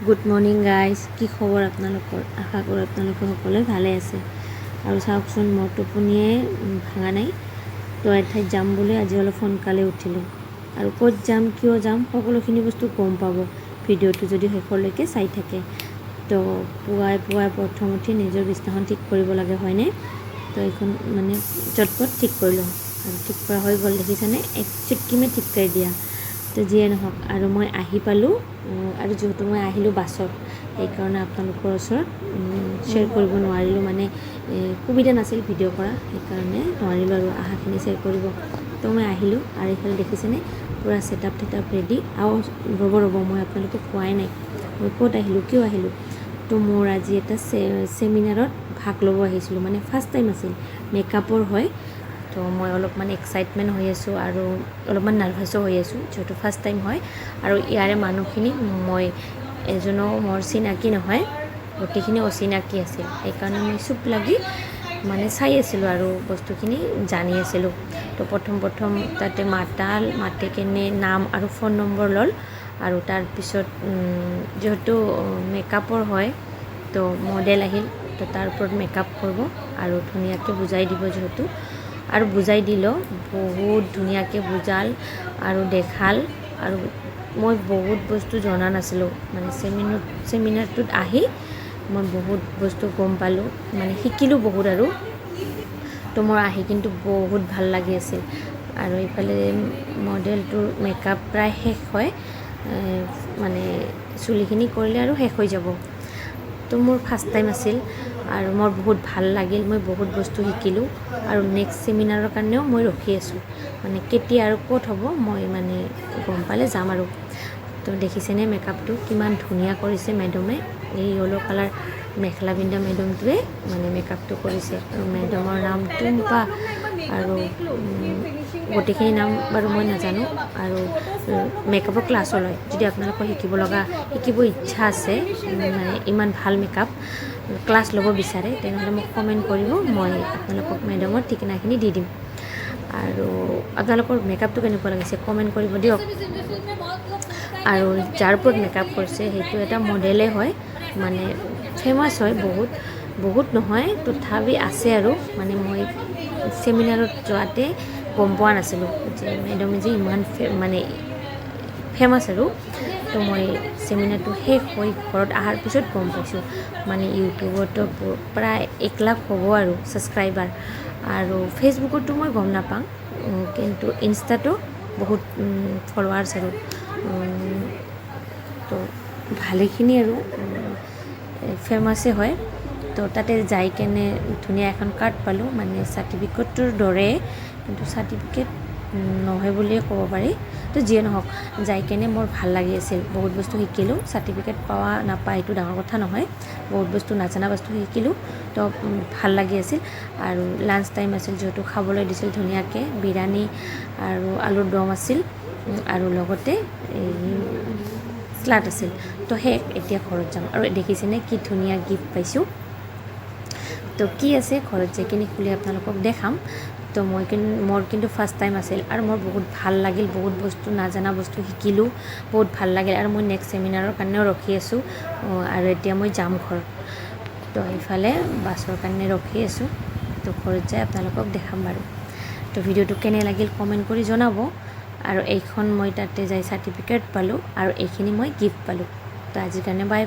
Good morning guys, কি খবৰ আপোনালোকৰ? আশা কৰোঁ আপোনালোকে সকলোৱে ভালে আছে। আৰু চাওকচোন, মোৰ টোপনিয়ে ভাঙা নাই। তো এঠাইত যাম বুলি আজি অলপ সোনকালে উঠিলোঁ। আৰু ক'ত যাম, কিয় যাম, সকলোখিনি বস্তু গম পাব ভিডিঅ'টো যদি শেষলৈকে চাই থাকে। তো পুৱাই পুৱাই প্ৰথম উঠি নিজৰ বিছনাখন ঠিক কৰিব লাগে, হয়নে? তো এইখন মানে চটপট ঠিক কৰি লওঁ আৰু ঠিক কৰা হৈ গ'ল। দেখিছেনে? एक चुटकी में ठीक कर दिया। তো যিয়ে নহওক, আৰু মই আহি পালোঁ। আৰু যিহেতু মই আহিলোঁ বাছত, সেইকাৰণে আপোনালোকৰ ওচৰত শ্বেয়াৰ কৰিব নোৱাৰিলোঁ, মানে সুবিধা নাছিল ভিডিঅ' কৰা, সেইকাৰণে নোৱাৰিলোঁ আৰু আহাখিনি শ্বেয়াৰ কৰিব। তো মই আহিলোঁ আৰু এইফালে দেখিছেনে, পূৰা ছেটআপ টেটআপ ৰেডি। আৰু ৰ'ব ৰ'ব, মই আপোনালোকক কোৱাই নাই মই ক'ত আহিলোঁ, কিয় আহিলোঁ। তো মোৰ আজি এটা ছেমিনাৰত ভাগ ল'ব আহিছিলোঁ, মানে ফাৰ্ষ্ট টাইম আছিল, মেকআপৰ হয়। তো মই অলপমান এক্সাইটমেণ্ট হৈ আছোঁ আৰু অলপমান নাৰ্ভাছো হৈ আছোঁ, যিহেতু ফাৰ্ষ্ট টাইম হয়। আৰু ইয়াৰে মানুহখিনি মই এজনো মোৰ চিনাকি নহয়, গোটেইখিনি অচিনাকি আছিল। সেইকাৰণে মই চুপ লাগি মানে চাই আছিলোঁ আৰু বস্তুখিনি জানি আছিলোঁ। তো প্ৰথম প্ৰথম তাতে মাতাল মাতি কেনে নাম আৰু ফোন নম্বৰ ল'ল। আৰু তাৰপিছত যিহেতু মেকআপৰ হয়, তো মডেল আহিল, তো তাৰ ওপৰত মেকআপ কৰিব আৰু ধুনীয়াকৈ বুজাই দিব যিহেতু। আৰু বুজাই দিলেও বহুত ধুনীয়াকৈ বুজাল আৰু দেখাল। আৰু মই বহুত বস্তু জনা নাছিলোঁ, মানে ছেমিনাৰটোত আহি মই বহুত বস্তু গম পালোঁ, মানে শিকিলোঁ বহুত। আৰু তো মোৰ আহি কিন্তু বহুত ভাল লাগি আছিল। আৰু ইফালে মডেলটোৰ মেকআপ প্ৰায় শেষ হয়, মানে চুলিখিনি কৰিলে আৰু শেষ হৈ যাব। তো মোৰ ফাৰ্ষ্ট টাইম আছিল আৰু মোৰ বহুত ভাল লাগিল, মই বহুত বস্তু শিকিলোঁ। আৰু নেক্সট ছেমিনাৰৰ কাৰণেও মই ৰখি আছোঁ, মানে কেতিয়া আৰু ক'ত হ'ব মই মানে গম পালে যাম। আৰু তো দেখিছেনে মেকআপটো কিমান ধুনীয়া কৰিছে মেডমে? এই য়েল্ল' কালাৰ মেখেলা পিন্ধা মেডমটোৱে মানে মেকআপটো কৰিছে। আৰু মেডমৰ নাম টুম্পা, আৰু গোটেইখিনি নাম বাৰু মই নাজানো। আৰু মেকআপৰ ক্লাছো লয়। যদি আপোনালোকৰ শিকিব লগা, শিকিব ইচ্ছা আছে, মানে ইমান ভাল মেকআপ ক্লাছ ল'ব বিচাৰে, তেনেহ'লে মোক কমেণ্ট কৰিব, মই আপোনালোকক মেডমৰ ঠিকনাখিনি দি দিম। আৰু আপোনালোকৰ মেকআপটো কেনেকুৱা লাগিছে কমেণ্ট কৰিব দিয়ক। আৰু যাৰ ওপৰত মেকআপ কৰিছে সেইটো এটা মডেলেই হয়, মানে ফেমাছ হয় বহুত, বহুত নহয় তথাপি আছে। আৰু মানে মই ছেমিনাৰত যোৱাতে গম পোৱা নাছিলোঁ যে মেডমে যে ইমান মানে ফেমাছ। আৰু তো মই ছেমিনাৰটো শেষ হৈ ঘৰত অহাৰ পিছত গম পাইছোঁ। মানে ইউটিউবতো প্ৰায় 1 লাখ হ'ব আৰু ছাবস্ক্ৰাইবাৰ, আৰু ফেচবুকতো মই গম নাপাওঁ, কিন্তু ইনষ্টাতো বহুত ফলোৱাৰ্ছ। আৰু তো ভালেখিনি আৰু ফেমাছে হয়। তো তাতে যাই কেনে ধুনীয়া এখন কাৰ্ড পালোঁ, মানে চাৰ্টিফিকেটটোৰ দৰে, কিন্তু চাৰ্টিফিকেট নহয় বুলিয়ে ক'ব পাৰি। তো যিয়ে নহওক, যাই কেনে মোৰ ভাল লাগি আছিল, বহুত বস্তু শিকিলোঁ। চাৰ্টিফিকেট পোৱা নাপায় এইটো ডাঙৰ কথা নহয়, বহুত বস্তু নাজানা বস্তু শিকিলোঁ, তো ভাল লাগি আছিল। আৰু লাঞ্চ টাইম আছিল যিহেতু, খাবলৈ দিছিল ধুনীয়াকৈ, বিৰিয়ানী আৰু আলুৰ দম আছিল আৰু লগতে এই শ্লাড আছিল। তো শেষ, এতিয়া ঘৰত যাম। আৰু দেখিছেনে কি ধুনীয়া গিফ্ট পাইছোঁ? তো কি আছে ঘৰত যাই কিনে খুলি আপোনালোকক দেখাম। তো মই কিন্তু মোৰ কিন্তু ফাৰ্ষ্ট টাইম আছিল আৰু মোৰ বহুত ভাল লাগিল, বহুত বস্তু নাজানা বস্তু শিকিলোঁ, বহুত ভাল লাগিল। আৰু মই নেক্সট ছেমিনাৰৰ কাৰণেও ৰখি আছোঁ। আৰু এতিয়া মই যাম ঘৰত। তো এইফালে বাছৰ কাৰণে ৰখি আছোঁ। তো ঘৰত যাই আপোনালোকক দেখাম বাৰু। তো ভিডিঅ'টো কেনে লাগিল কমেণ্ট কৰি জনাব। আৰু এইখন মই তাতে যাই চাৰ্টিফিকেট পালোঁ আৰু এইখিনি মই গিফ্ট পালোঁ। তো আজিৰ কাৰণে বাই।